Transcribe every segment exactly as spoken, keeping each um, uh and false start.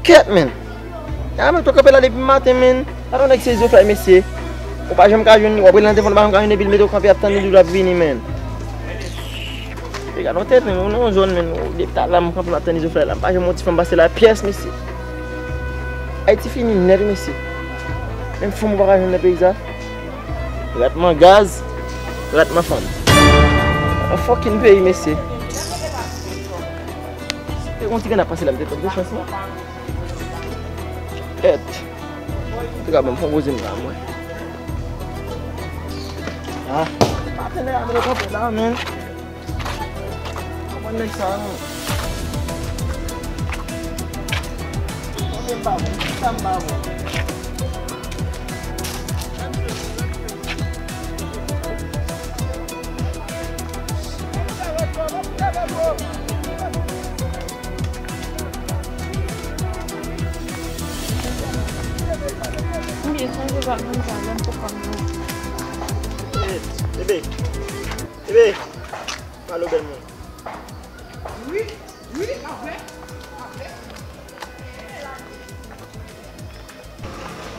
Kèt, men. A, men, tou kanpe la depi maten, men. Gade yon nèg se Zofray, mesye. Ou pa janm ka jwenn li, w ap rele nan telefòn, ou pa janm ka jwenn li, epi l mete w kanpe ap tann li, li ap vini, men. Gade yon tèt, men, ou nan yon zòn, men, ou depi talè m kanpe m ap tann Zofray la, m pa janm wè yon ti fanm pase la pyès, mesye. Ayiti fini nèt, wi, mesye. Menm fanm ou pa ka jwenn nan peyi sa. Ratman gaz, ratman fanm. Yon fucking peyi, mesye. Te gon ti grenn ap pase la, m te tande chans mwen. Kèt. Antouka, ban m fè yon poze m la, mwen. Ah, patnè a vle kanpe la, men. Kòman nèg sa, non? Kanpe m pa bon, sa m pa bon. M byen sonje bat moun sa, lè m poko konn yo. Bebe, bebe, pale w bèl moun. Wi, wi, apre, apre.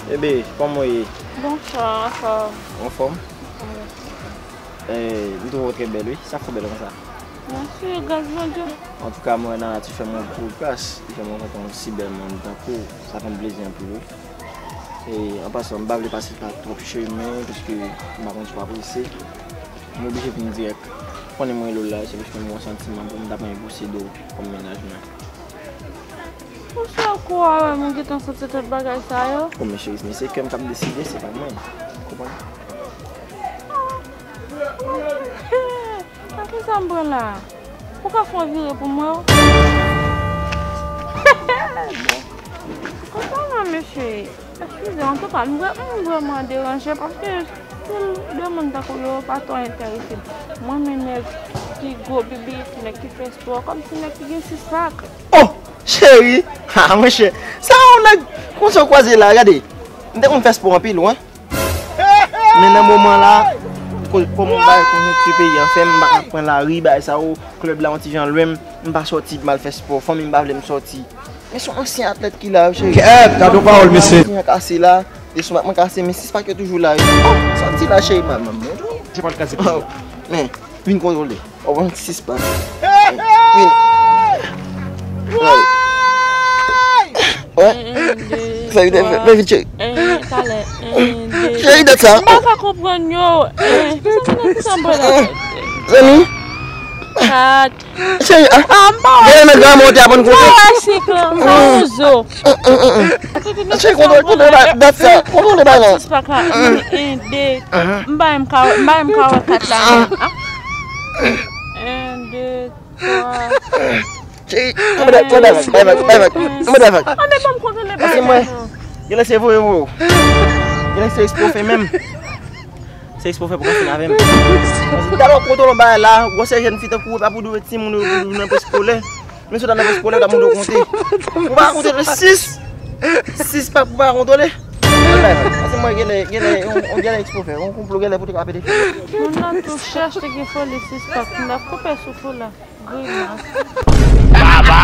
Bebe, kòman w ye? Bonswa, anfòm. Anfòm? Wi. Eh, m twouve w trè bèl, wi. Sa k fè w bèl konsa? Mèsi, gras Bondye. Antouka, mwen wè Nana ti fè m yon gwo gras. Li fè mwen rankontre yon si bèl moun tankou w. Sa fè m plezi anpil, wi. E, an pasan, m pa vle pase pa twòp chemen, paske m pa konn si w ap prese. M oblije vin dirèk. Konnen mwen rele w la, se paske m gen yon santiman pou m ta renmen posede w kòm mennaj mwen. Poukisa ou kou a wè m gentan santi tout bagay sa yo? O, men cheri, men se kè m k ap deside, se pa mwen. Ou konprann? Nan ki sa m pran la? Ou ka fè yon vire pou mwen? Konprann non, mesye. Eskize, antouka, m vrè-, m vrèman deranje paske stil de moun tankou yo pa twò enterese m. Mwen, men nèg ki gwo bibi, nèg ki fè spò, kòmsi nèg ki gen sis pak. Oh! Cheri! Ha, monchè! Sa yon nèg konsa w kwaze la, gade! M te konn fè spò anpil, wi. Men nan moman la, ko-, kòman bagay konjonkti peyi an fè m, m pa ka pran lari, bagay sa yo, klèb la yon ti jan lwen m, m pa sòti pou m al fè spò, fanmi m pa vle m sòti. Men se yon ansyen atlèt ki la, cheri. Kèt, gade yon pawòl, mesye. Ansyen kase la, e sou mwen kase, men sis pak yo toujou la, wi. Oh, sòti la, cheri, m al, m al montre w. Se pa l kase. Oh, men, vin kontwole. Ou konn sis pak. Vin. Wè. Sa vin fè, fè vit, cheri. Talè. Cheri, dat sa. M pa ka konprann yo. Zanmi. Kat. Cheri, ah. Genlè nan granmoun te aprann konte. Sa yon zo. Cheri, kontwole, kontwole, dat sa. Kontwole, bay la. Sis pak la. En, de. M pa menm ka, m pa menm ka wè kat la menm. Ah. En, de, twa. Cheri, anmède avèk, anmède avèk, anmède avèk, anmède avèk. Anmède avèk. Pase mwen. Genlè se voye voye w. Genlè se eksprè w fè menm. Se eksprè w fè pou konfine avè m. Talè w kontwole yon bagay la, gwosè jèn fi tankou w, e pa pou dwe timoun yo pou vin nan preskolè. Men si w ta nan preskolè, w ta montre w konte. Ou pa ka konte de sis. Sis pak ou pa ka kontwole. Pase mwen genlè, genlè, yon, yon genlè eksprè w fè, yon konplo genlè pou te ka pete fè. Moun nan tou chèch te gen foli sis pak, m ta koupe souf ou la. Grimas. Baba!